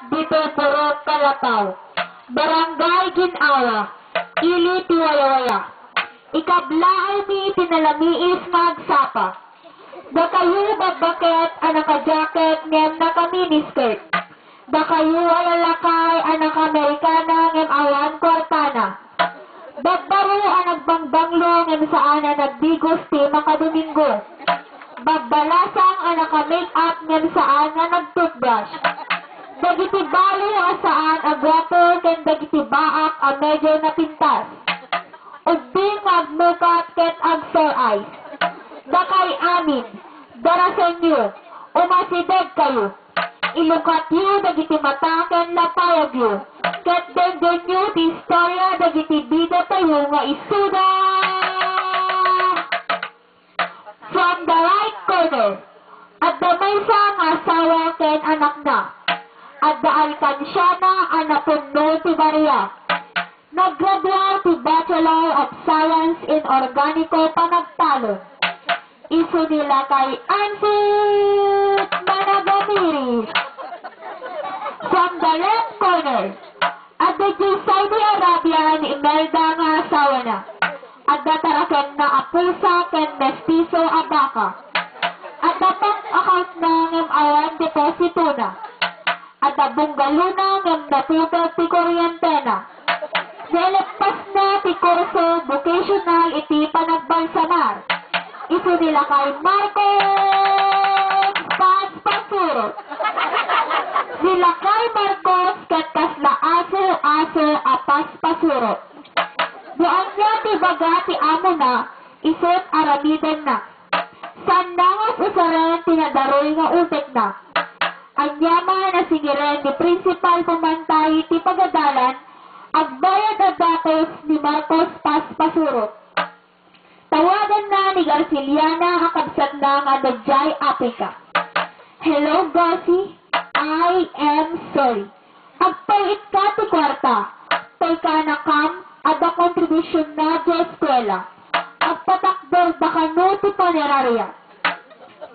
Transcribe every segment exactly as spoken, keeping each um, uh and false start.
Ditoy Purok Kalapaw, Barangay Gin-awa, ili ti Wayawaya. Ikablaawmi ti nalamiis nga agsapa. Dakayo babbaket a naka-jacket ngem naka-miniskirt. Dakayo a lalakay a naka-Americana ngem awan kuartana. Babbaro a nagbangbanglo ngem saan a nagdigos ti makadomingo. Babbalasang a naka-make-up ngem saan nga nag-toothbrush. Dagiti balo a saan a guapo ken dagiti baak a medyo napintas. Ubbing nga agmukat ket ag-sore eyes. Dakay amin, darasenyo, umasidegkayo. Ilukatyo dagiti mata ken lapayagyo, ket denggenyo ti istoria dagiti bidatayo nga isuda. From the right corner, adda maysa nga asawa ken anakna. Adda alkansiana a napunno ti barria. Naggraduar ti Bachelor of Science in Organico Panagtalon. Isu ni Lakay Ansit Managamiris. From the left corner, adda idiay Saudi Arabia ni Imelda nga asawana. Adda tarakenna a pusa ken mestiso a baka. Adda bank accountna ngem awan depositona. Adda bungalona ngem natuteg ti kuryentena. Naileppasna ti kurso vocational iti panagbalsamar. Isu ni Lakay Marcos Paspasurot. Ni Lakay Marcos ket kasla aso-aso a paspasurot. No ania ti ibaga ti amona, isut' aramidenna. Saanna nga usaren ti nadaruy nga utekna. Ania man a singiren ni Principal Pumantay ti pagadalan, agbayad a datos ni Marcos Paspasurot. Tawaganna ni Garciliana a kabsatna nga adda idiay Africa. Hello, Garci. I am sorry. Agpay-itka ti kuarta. Tay kaanakam, adda kontribusionna idiay eskuela. Agpatakderda kano ti punerarya.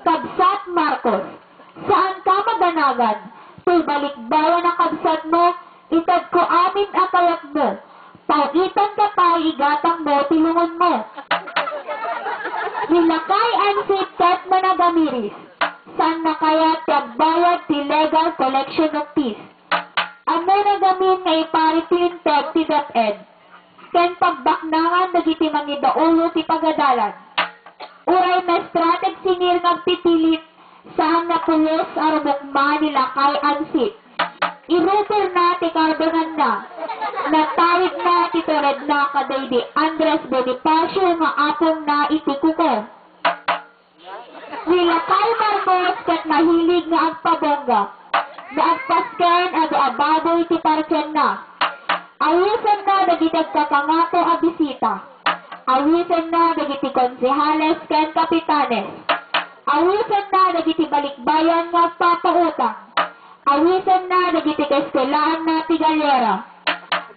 Kabsat Marcos, saanka madanagan. Tay balikbayan a kabsatmo, itedko amin a kayatmo. Paw-itanka pay igatangmo ti lungonmo. Ni Lakay Ansit ket Managamiris, saanna kayat ti agbayad ti legal collection of fees? Ammona gamin nga ipari ti linteg ti DepEd ken pagbaknangan dagiti mangidaulo ti pagadalan. Uray maestra ti agsingir nga agpipilip, saan nga pulos a rumukma ni Lakay Ansit. Iruperna ti kardonanna. Natawidna ti turedna kadaydi Andres Bonifacio nga apongna iti kuko. Ni Lakay Marcos ket mahilig nga agpabongga. Naagpasken adu a baboy ti partienna. Awisenna dagiti agkakangako a bisita. Awisenna dagiti konsehales ken kapitanes. Awisenna dagiti balikbayan nga agpapautang. Awisenna dagiti kaeskuelaanna ti galyera.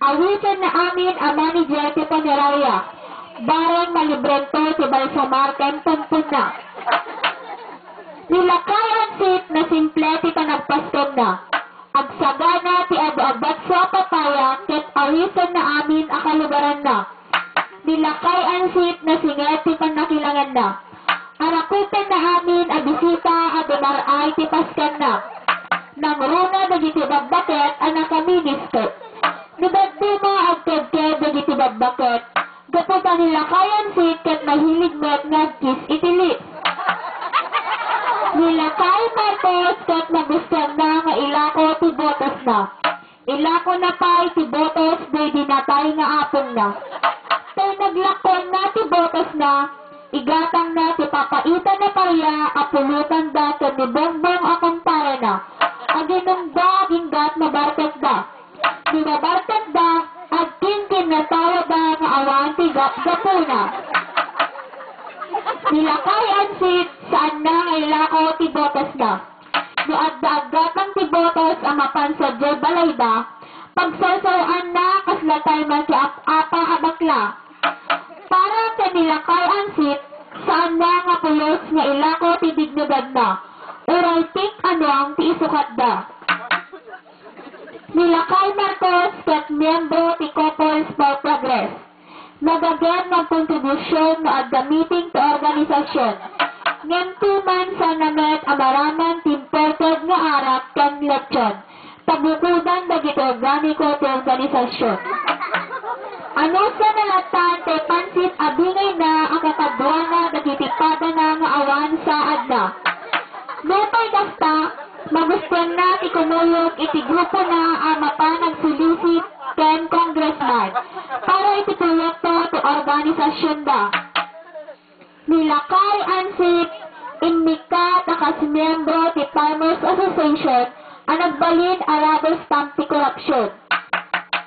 Awisenna amin a manager ti punerarya. Bareng malibrento ti balsamar ken pumpunna. Ni Lakay Ansit, nasimple ti panagpaskenna. Agsagana ti adu a batso a papaya ket awisenna amin a kalugaranna. Ni Lakay Ansit, nasinged ti pannakilangenna. Arakupenna amin a bisita a dumar-ay ti paskenna. Nangruna dagiti babbaket a nakaminiskirt. No dadduma, agkedked dagiti babbaket. Gapu ta ni Lakay Ansit ket mahilig met nga agkiss iti lips. Ni Lakay Marcos ket nagustuanna nga ilako ti botosna. Ilakona pay ti botos daydi natay nga apongna. Tay naglakuanna ti botosna, igatangna ti papaitan a paria a pulotanda ken ni Bongbong a kumparena. Aginumda agingga ket nabartekda. No nabartekda, agkinkinnatawada nga awan ti gapgapuna. Ni Lakay Ansit, saanna nga ilako ti botosna. No adda aggatang ti botos a mapan sadiay balayda, pagsarsar-anna kasla talman ti ap-apa a bakla. Para ken ni Lakay Ansit, saanna nga pulos nga ilako ti dignidadna, uray pink a nuang ti isukatda. Ni Lakay Marcos ket miyembro ti Couples for Progress. Nagagem nga kontribusion no adda meeting ti organisasyon. Ngem ti man saan met a maraman ti imported nga arak ken lechon. Tabukodan dagiti organiko ti organisasyon. Anus a nalatan ti pansit a bingayna a kakaduana dagiti padana nga awan saadna. Nupay kasta, magustuanna ti kumuyog iti grupona a mapan agsulisit ken congressman para iti proyekto ti organisasionda. Ni Lakay Ansit, immikkat a kas miyembro ti Farmers Association a nagbalin a rubber stamp ti korupsion.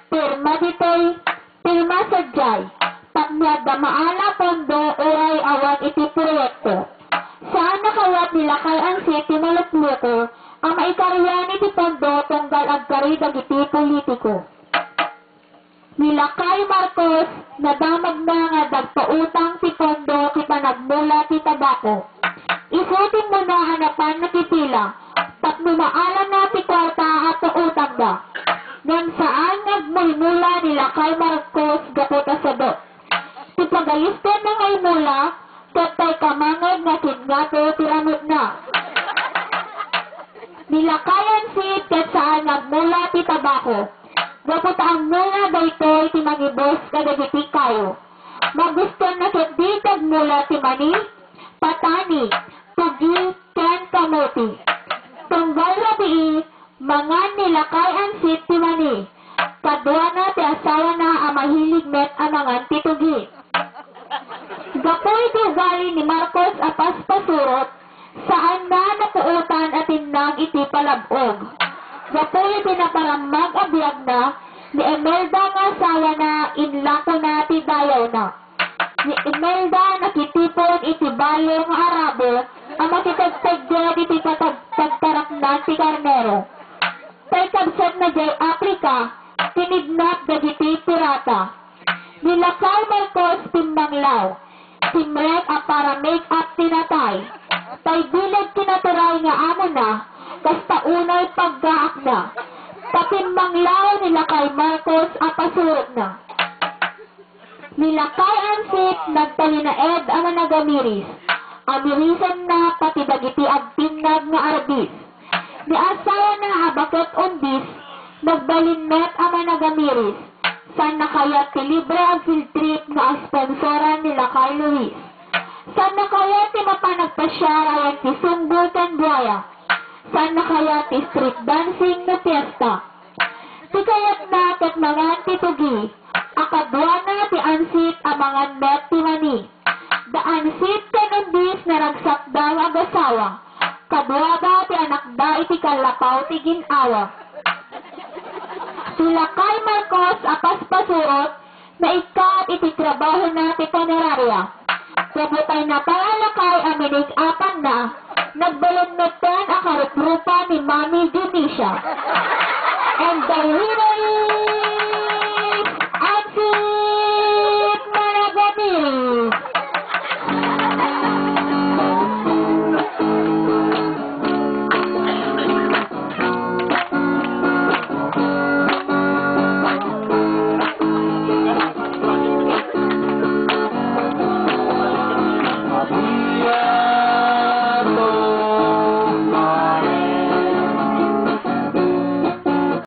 Pirma ditoy, pirma sadiay, tapno adda maan a pondo uray awan iti proyekto. Saan a kayat ni Lakay Ansit ti malukluko a maikarian iti pondo tunggal agkari dagiti politiko. Ni Lakay Marcos, nadamagna nga dagpautang ti pondo ti panagmula ti tabako. Isu ti muna a napan nakipila, tapno maala na ti kuarta a pautangda. Ngem saan nga agmulmula ni Lakay Marcos gapu ta sado. Ti pagalistenna nga imula, ket tay kamangeg nga kidngato ti ramutna. Ni Lakay Ansit ket saan nga agmula ti tabako. Gapu ta ammona daytoy ti mangibus kadagiti kayo. Magustuanna ketdi ti agmula ti mani, patani, tugi, ken kamote. Tunggal rabii, mangan ni Lakay Ansit ti mani. Kaduana ti asawana a mahilig met a mangan ti tugi. Gapu iti ugali ni Marcos a paspasurot, saanna napuotan a tinnag iti palab-og. Gapu iti naparammag a biagna, ni Imelda nga asawana, inlakona ti dayawna. Ni Imelda nakitipon iti balo nga arabo a makitegtegged iti patag-, pagtaraknan ti karnero. Tay kabsatna diay Africa, kinidnap dagiti pirata. Ni Lakay Marcos pimmanglaw, simrek a para make-up ti natay. Tay bileg ti natural nga amona, kasta unay paggaakna. Ta pimmanglaw ni Lakay Marcos a pasurotna. Ni Lakay Ansit nagtalinaed a managamiris. Amirisenna pati dagiti agtinnag nga arbis. Ni asawana a baket undis, nagbalin met a managamiris. Saanna kayat ti libre a field trip nga asponsoran ni Lakay Luis. Saanna kayat ti mapan agpasiar ayan ti sunggo ken buaya. Saanna kayat ti street dancing no fiesta. Ti kayatna ket mangan ti tugi, a kaduana ti ansit a mangan met ti mani. Da ansit ken undis naragsakda nga agasawa, kaduada ti anakda iti kallapaw ti gin-awa. Ni Lakay Marcos a paspasurot, naikkat iti trabahona ti punerarya. Kabutayna pay a lakay a minik-apanna, nagbalin metten a karuprupa ni Mami Dionisia. And the winner is